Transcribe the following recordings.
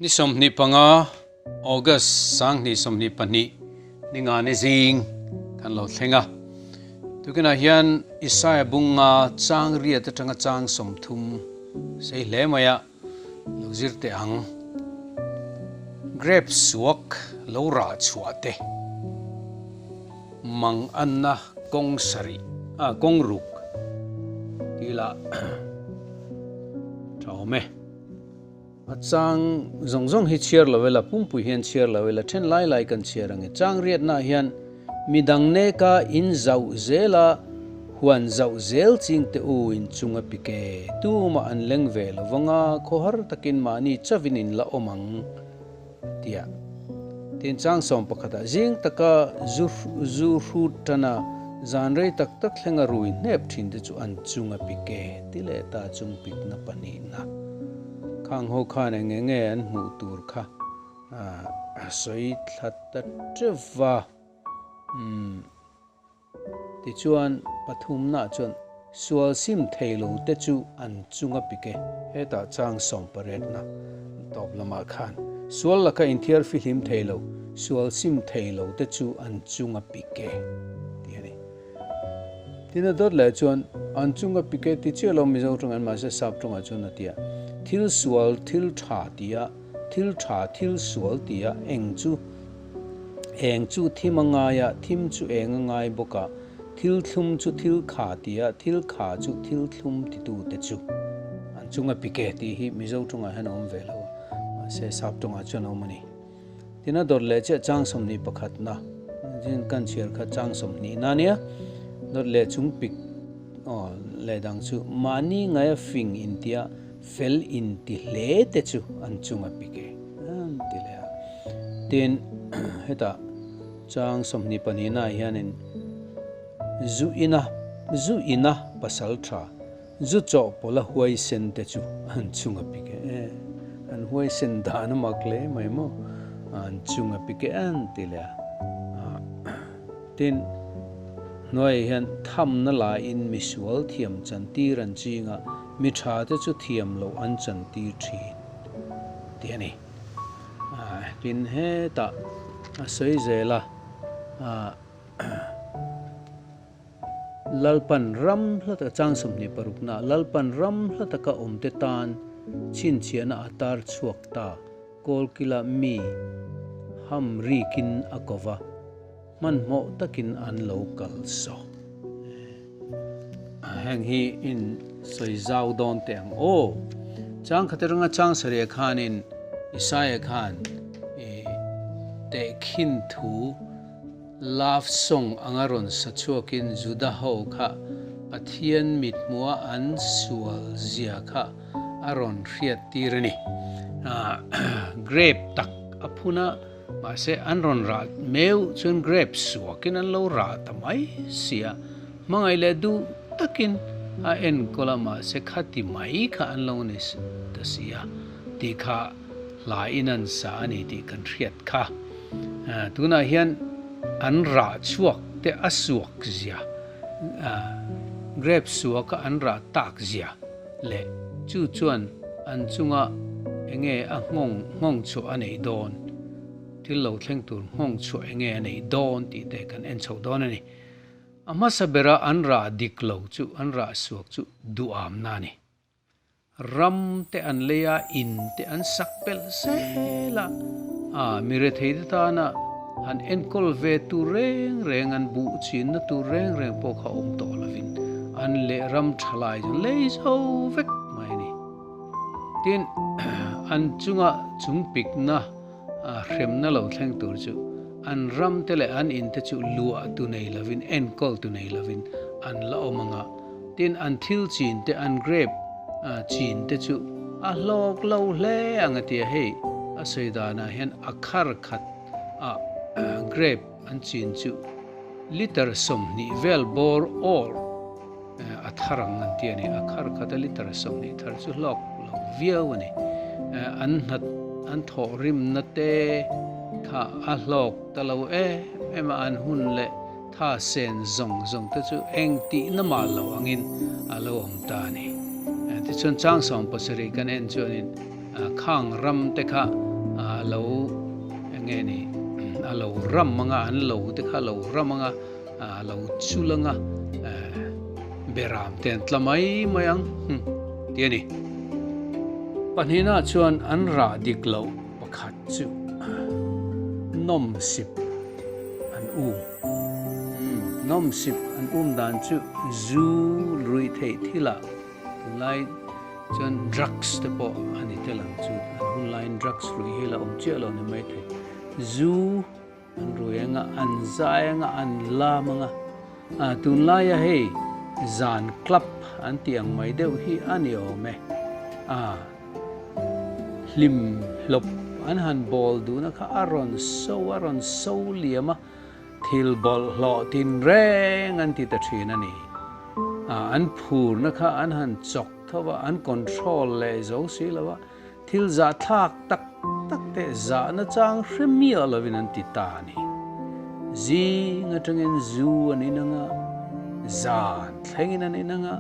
Ni 25 August 2022 ninga ni zing kan lo thleng a. Tukinah hian Isaiah bunga chang riat atanga chang 30 sei hle mai a lo zir teh ang. Grape suak lo rah chhuah te mang anna kawng sarih a kawng ruk tih lah tha awm e. A chang zawng zawng hi chhiar lo ila, pumpui hian chhiar lo ila, then lai lai kan chhiar ang e. Chang riatnaah hian midang neka in zauh zela huan zauh zel ching te u in chung a pik e. Tumah an leng ve lo vang a, khawhar takin mahni chavin in la awm ang tia. Tin chang 11ah zing taka zu zu hrut tan a, zan rei tak tak thlenga rui hnep thin te chu an chung a pik e ti leh ta chung pikna pahnihna. Khang ho khan eng enge an hmuh tur kha a sawi thla ta teuh va. Umm tichuan pathumna chuan sual sim thei lo te chu an chunga pik e. Hetah chang 18 na tawp lamah khan sual laka inthiar fihlim thei lo, sual sim thei lo te chu an chunga pik e tih a ni. Tin a dawt leh chuan an chunga pike ti chiah lo Mizo tawng an mahse sap tawngah chuan a ti a, thil sual thil tha ti a, thil tha thil sual ti a, eng chu eng chu thim a ngai a, thim chu eng a ngai bawk a, thil thlum chu thil kha ti a, thil kha chu thil thlum titu te chu an chunga pike tih hi Mizo tawngah hian a awm ve lo a, mahse sap tawngah chuan a awm a ni. Tin a dawt leh chiah chang 21 na tin kan chhiar kha chang 20 na nia dawt leh chung pik aw leh dang chu mahni ngaia fing in tia fel in ti hle te chu an chunga pik e an ti leh a. Tin hetah chang 24 na hianin zu ina zu ina pasal tha Zu chawhpawlh a huaisen te chu an chung a pik e, an huaisen dan a mak hle mai maw, an chung a pik e an ti leh a. Tin, hnuaiah hian thamna laiin misual thiam chantir an ching a, mi tha te chu thiam loh an chantir thin tih a ni. Tin, hetah a sawi zel a. Lalpan ram hla taka chang 26 na Lalpan ram hla taka awmte tan chhinchhiahna a tar chhuak ta Kawlkila mi ham rikin a ko va, hmanhmawh takin an lo kal saw. Heng hi in sawi zau dawn teh ang aw. Chang khat atanga chang sarih khanin Isaiah khan i tehkhin thu Love song anga rawn sa chhuakin Juda ho kha Pathian mithmuha an sual zia kha a rawn hriat tir a ni. Grape tak a phun a, mahse an rawn rah meu chuan grape suakin an lo rah ta mai si a, hmangaih leh duh takin a enkawl a, mahse khati mai kha an lo ni ta si a tih kha hla in an sa a ni tih kan hriat kha. Tunah hian an rah chhuak te a suak zia, grape suaka an rah tak zia leh chu chuan an chunga enge a nghawng nghawng chhuah a neih dawn, thil lo thleng tur nghawng chhuah enge a neih dawn tih te kan en chho dawn a ni. A hmasa bera an rah dik lo chu an rah suak chu duhamna a ni. Ram te an lei a, in te an sak pelh zel a, a mi rethei te tana han enkawl ve tur reng reng, an buh chinna tur reng reng pawh kha awm tawh lovin an leh ram tha lai chu an lei zo vek mai a ni. Tin, an chunga chungpikna hremna lo thleng tur chu an ram te leh an in te chu luah tu nei lovin, enkawl tu nei lovin an la awm ang a. Tin, an thil chin te, an grape chin te chu a hlawk lo hle ang a ti a, hei a sawi danah hian a khar khat a grape an chin chu liter 20 vel bawr awr a thar ang an ti a ni, a khar khat a liter 20 thar chu hlawk lo viau a ni. An hnat an thawh rimna te kha a hlawk ta lo em em a, an hun leh Tha sen zawng zawng te chu eng tihna mah lo angin a lo awm ta a ni. Tichuan chang 70 kan en chuanin khang ram te kha a lo eng nge ni a lo ram anga an lo te kha a lo ram anga a lo chul anga beram te an tla mai mai ang tih a ni. Pahnihna chuan an rah dik loh pakhat chu nawmsip an um. Nawmsip an um dan chu zu ruih theih thilah tunlai chuan drugs te pawh a ni tel ang chu. An hun laiin drugs ruih hi la awm chiah lo ni maithei. Zu An rui anga, an zai anga, an lam anga. Ah, tunlaia hei zan club an tih ang mai deuh hi a ni awm e. Ah, hlim hlawp an han bawl duhna kha a rawn so, a rawn so liam a, thil bawlhhlawh tinreng an ti ta thin a ni. Ah, an phurna kha an han chawk tho a, an control leh zo si lo a, Thil zahthlak tak tak te zahna chang hre miah lovin an ti ta a ni. Zing atangin zu an in anga, zan thlengin an in anga,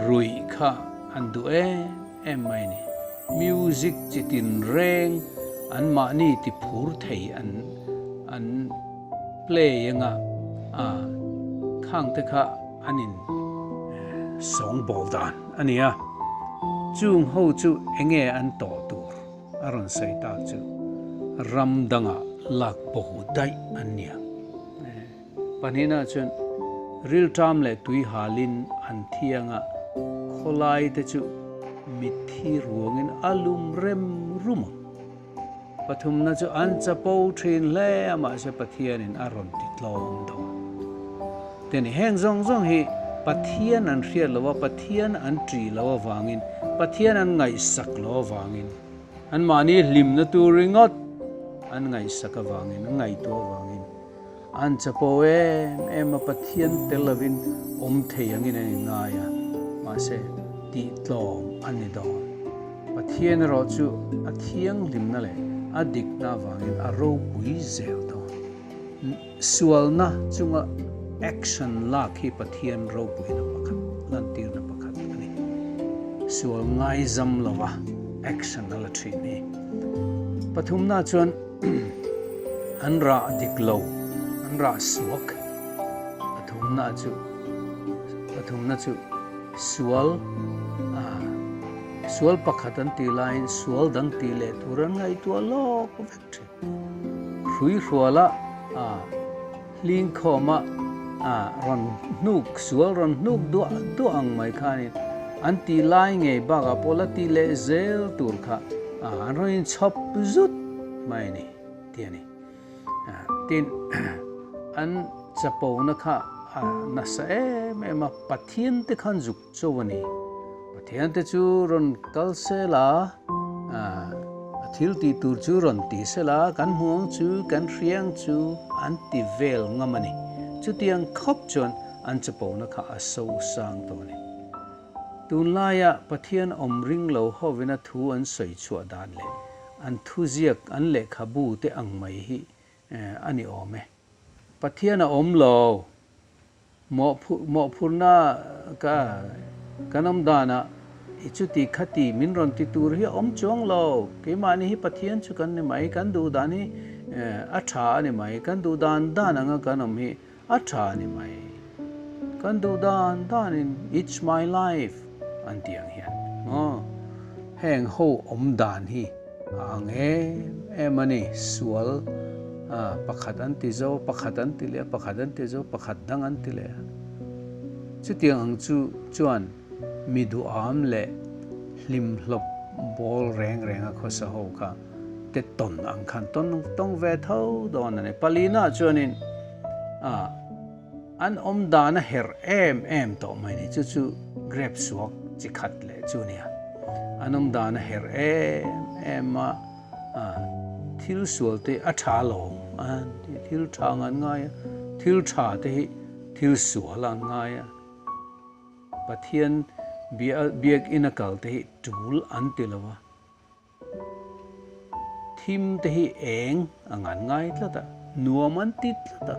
ruih kha an duh em em mai a ni. Music chi tinreng anmahni ti phur thei an an play anga, a khang te kha an in sawngbawl dan a ni a, chung ho chu enge an tawh tur a rawn sawi tak chu ram dangah lak bo daih an nia. Pahnihna chuan rilṭam leh tui halin an thianga khawlai te chu mitthi ruangin a lum rem rum ang. Pathumna chu an chapo thin hle a, mahse Pathianin a rawn ti tlawm dawn. Teni heng zawng zawng hi Pathian an hriat lo a, Pathian an ṭih lo avangin, Pathian an ngaihsak lo avangin, anmahni hlimna tur ringawt an ngaihsak avangin, an ngaihtuah avangin an chapo em em a, Pathian tel lovin awm thei angin an inngai a, mahse tih tlawm an ni dawn. Pathian erawh chu a thianghlimna leh a dikna avangin a ropui zel dawn. Sualna chunga action lak hi Pathian ropuina pakhat, lantirna pakhat a ni. Sual ngaizam lova action a la thin hi. Pathumna chuan an rah dik lo, an rah suak. Pathumna chu, pathumna chu sual ah. Sual pakhat an tih laiin sual dang tih leh tur an ngaihtuah lawk vek thin. Hrui hruala hling khawma rawn hnuk, sual rawn hnuk duah duah ang mai khanin an tih lai ngei bakah pawh la tih leh zel tur kha an rawn inchhawp zut mai a ni tih a ni. Tin, an chapona kha a nasa em em a, Pathian te khan zuk Cho a ni. Pathian te chu rawn kal se la, a thil tih tur chu rawn ti se la, kan hmu ang chu, kan hria ang chu an ti vel ngam a ni. Chutiang khawp chuan an chapona kha a so sang tawh a ni. Tunlaia Pathian awm ring lo hovina thu an sawi chhuah dan leh an thuziak an lehkhabu te ang mai hi a ni awm e. Pathian a awm lo. Mawhphurna ka kan awm danah i chuti khati min rawn ti tur hi a awm chuang lo. Keimahni hi Pathian chu kan ni mai, kan duh dan hi a tha a ni mai, kan duh dan dan anga kan awm hi a tha a ni mai. Kan duh dan danin it's my life an ti ang hian maw? Heng ho awm dan hi a ang em em a ni, sual pakhat an ti zo, pakhat an ti leh a, pakhat an ti zo, pakhat dang an ti leh a. Chutiang ang chu chuan mi duham leh hlimhlawp bawl reng reng a khawsa ho kha te tawn ang khan tawn tawng ve tho dawn a ni. Palina chuanin a an awm dan a herh em em tawh mai ni, chu chu grape suak chi khat leh chu nia. An awm dan a herh em em a, thil sual te a tha lawm an ti, thil tha an ngai a, thil tha te hi thil sual an ngai a, Pathian biakin a kal te hi tul an ti lo a. Thim te hi eng a ngan ngai tlat a, nuam an ti tlat a.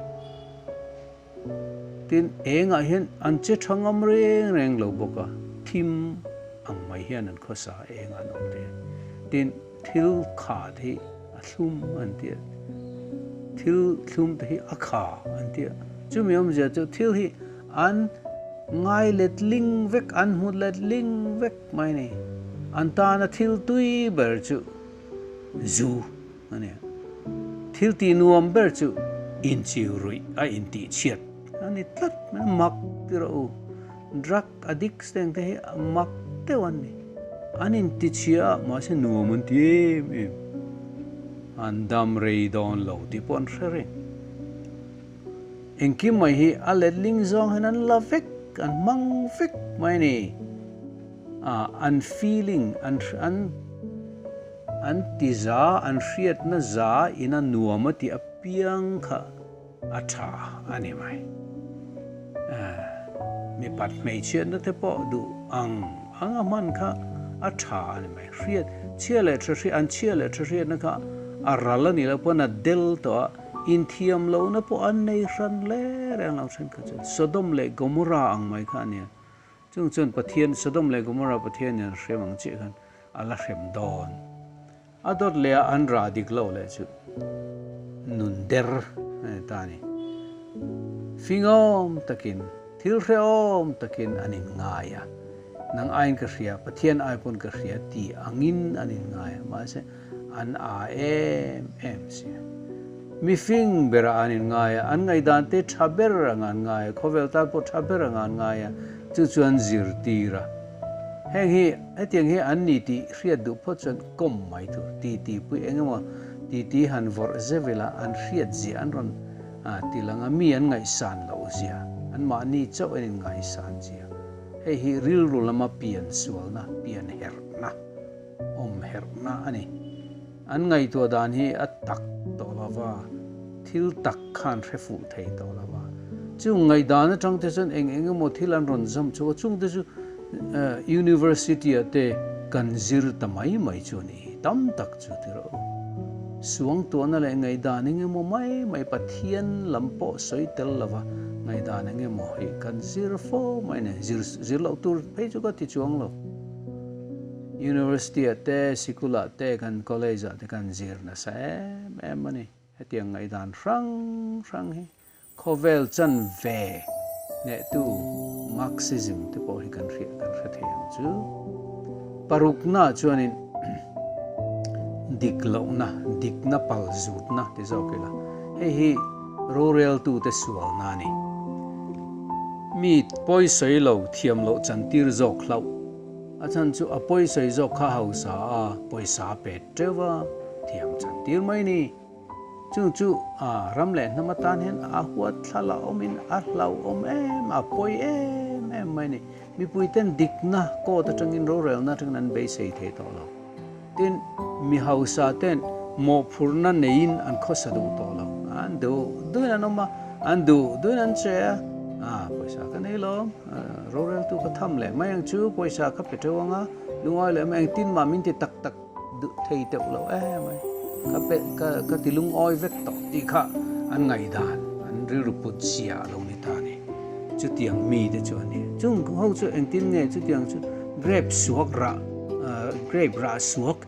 Tin, engah hian an che tha ngam reng reng lo bawk a, thim ang mai hian an khawsa eng an awm te. Tin, thil khat hi thlum an ti a, thil thlum te hi a kha an ti a. Chumi awmzia chu thil hi an ngai let ling vek, an hmu let ling vek mai a ni. An tana thil tui ber chu zu a ni a, thil tih nuam ber chu inchiu ruih a intih chhiat a ni tlat mai a, mak ti rawh u. Drug addicts te ang te hi mak deuh an ni. An inti chhia a, mahse nuam an ti em em. An dam rei dawn lo tih pawh an hre reng. Engkim mai hi a letling zawng hian an la vek, an hmang vek mai a ni. Ah, an feeling, an an an ti za, an hriatna za ina nuam a tih apiang kha a tha a ni mai. Mipat hmeichhiatna te pawh duh ang ang a hman kha a tha a ni mai. Hriat chhia leh tha hriat, an chhia leh tha hriatna kha a ral a nih loh pawn a del tawh a, inthiam lohna pawh an nei hran hle reng lo thenkhat chuan Sodom leh Gomorrah ang mai kha a nia. Chung chuan Pathian, Sodom leh Gomorrah Pathian in an hrem ang chiah khan a la hrem dawn. A dawt leh a an rah dik lo leh chu nun der a ni ta a ni. Fingawm takin, thil hrehawm takin an inngai a, nang aiin ka hria, Pathian ai pawn ka hria ti angin an inngai a, mahse an a em em si a. Mi fing berah an inngai a, an ngaihdan te tha ber anga an ngai a, khawvel tan pawh tha ber anga an ngai a, chu chu an zirtir a. Heng hi hetiang hi an ni tih hriat duh phawt chuan kawm mai tur, titi pui eng emaw titi han vawrh zeuh ila an hriat zia an rawn ti lang a, mi an ngaihsan loh zia, anmahni chauh an inngaihsan zia. Hei hi rilru lama pian sualna, pian herhna, awm herhna a ni. An ngaihtuah dan hi a tak tawh lo va, thil tak khan hre fuh thei tawh lo va. Chung ngaihdan atang te chuan eng eng emaw thil an rawn zam chhuak a, chung te chu University ah te kan zir ta mai mai chu a ni hi, tam tak chu ti rawh u. Suangtuahna leh ngaihdan eng emaw mai mai Pathian lam pawh sawi tel lo va, ngaihdan eng emaw hi kan zir fo mai a ni, zir loh tur phei chu ka ti chuang lo. University ah te, sikul ah te, kan college ah te kan zir nasa em em a ni. Hetiang ngaihdan hrang hrang hi khawvel chan ve hnehtu Marxism te pawh hi kan hriat kan hre thei ang chu. Parukna chuanin dik lohna, dikna pal zutna ti zawk ila, hei hi roreltute sualna a ni. Mi pawisawi lo thiam loh chantir zawk hlauh. A chhan chu a pawisawi zawk kha hausa a pawisa a pet teuh a, thiam chan tir mai ni. Chung chu a ram leh hnam atan hian a huat thla la awmin a hlauhawm em, a pawi em em mai ni. Mipui ten dikna court atangin rorelna atangin an beisei thei tawh lo. Tin, mi hausa ten mawhphurhna neiin an khawsa duh tawh lo. An duh duhin an awm a, an duh duhin an che a, ah pawisa ka nei lo, roreltu ka tham leh mai ang chu, pawisa ka pe teuh ang a, lungawi leh mai engtin mah min ti tak tak duh thei teuh lo em mai, ka pe ka ka ti lungawi vek tawh tih kha an ngaihdan, an rilru put zia a lo ni ta a ni. Chutiang mite chu a ni. Chung ho chu engtin nge chutiang chu grape suak rah Grape rah suak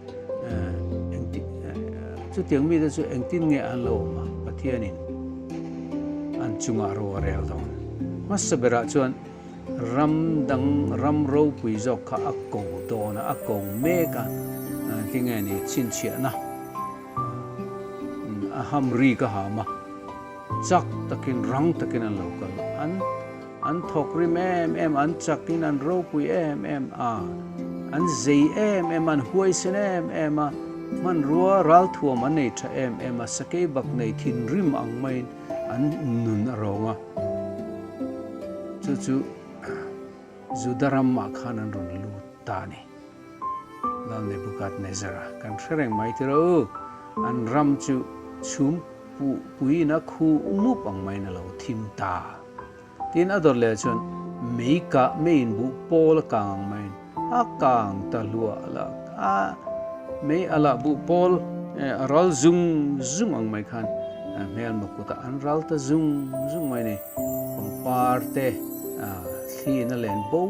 chutiang mite chu engtin nge an lo awm a, Pathianin an chungah ro a rel dawn. Hmasa berah chuan ram dang ram ropui zawk kha a ko dawn a, a ko mek a, tinge ni chhinchhiahna a ham ri ka ham a, chak takin rang takin an lo kal an. An thawk rim em em, an chakin an ropui em em a, an zei em em a, an huaisen em em a, hmanrua ralthuam an nei tha em em a, sakei bak nei thinrim ang maiin an nun a rawng a. Chu chu Juda ramah khan an rawn lut ta a ni. Lal Nebuchadnezzar-a kan hre reng mai tiro, an ram chu chhum puiin a khu mup ang maiin a lo thim ta. Tin, a dawt leh chuan mei kah, meiin buh pawl a kang ang maiin a kang ta hluah la a, mei a lah buh pawl a ral zung zung ang mai khan hmelma kutah an ral ta zung zung mai a ni. Pangpar te thliin a len bo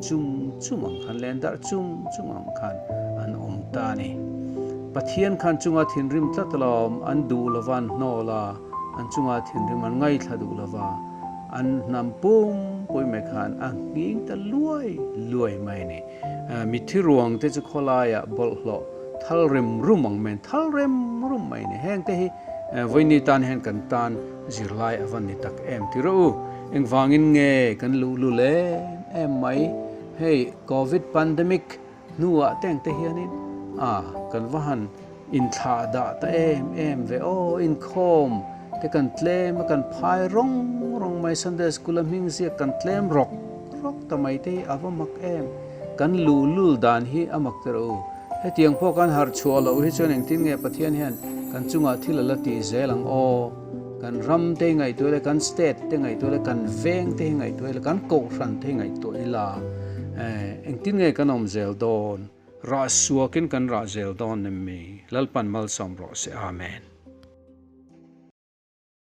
chum chum ang khan, len darh chum chum ang khan an awm ta a ni. Pathian khan chunga thinrim tlat alawm, an duh lova an hnawl a, an chunga thinrim an ngaithla duh lova, an hnam pum pui mai khan a nghing ta luai luai mai a ni. Mitthi ruang te chu khawlaiah bawlhhlawh thal rem rum ang mai, thal rem rum mai a ni. Heng te hi vawiini tan hian kan tan zirlai a va ni tak em ti rawh u. Engvangin nge kan luhlul em em mai? Hei Covid pandemic Hnuah teng te hianin a kan va han inthlah dah ta em em ve aw, inkhawm te kan tlem a kan phai rawng rawng mai, Sunday School a hming ziak kan tlem rawk rawk ta mai te hi a va mak em, kan luhlul dan hi a mak ta rawh u. Hetiang pawh kan harh chhuah loh hi chuan engtin nge Pathian hian kan chungah thil a la tih zel ang aw, kan ram te hi ngaihtuah ila, kan state te ngaihtuah ila, kan veng te hi ngaihtuah ila, kan kohhran te hi ngaihtuah ila. Engtin nge kan awm zel dawn? Rah suakin kan rah zel dawn em mi? Lalpan malsawm rawh se. Amen.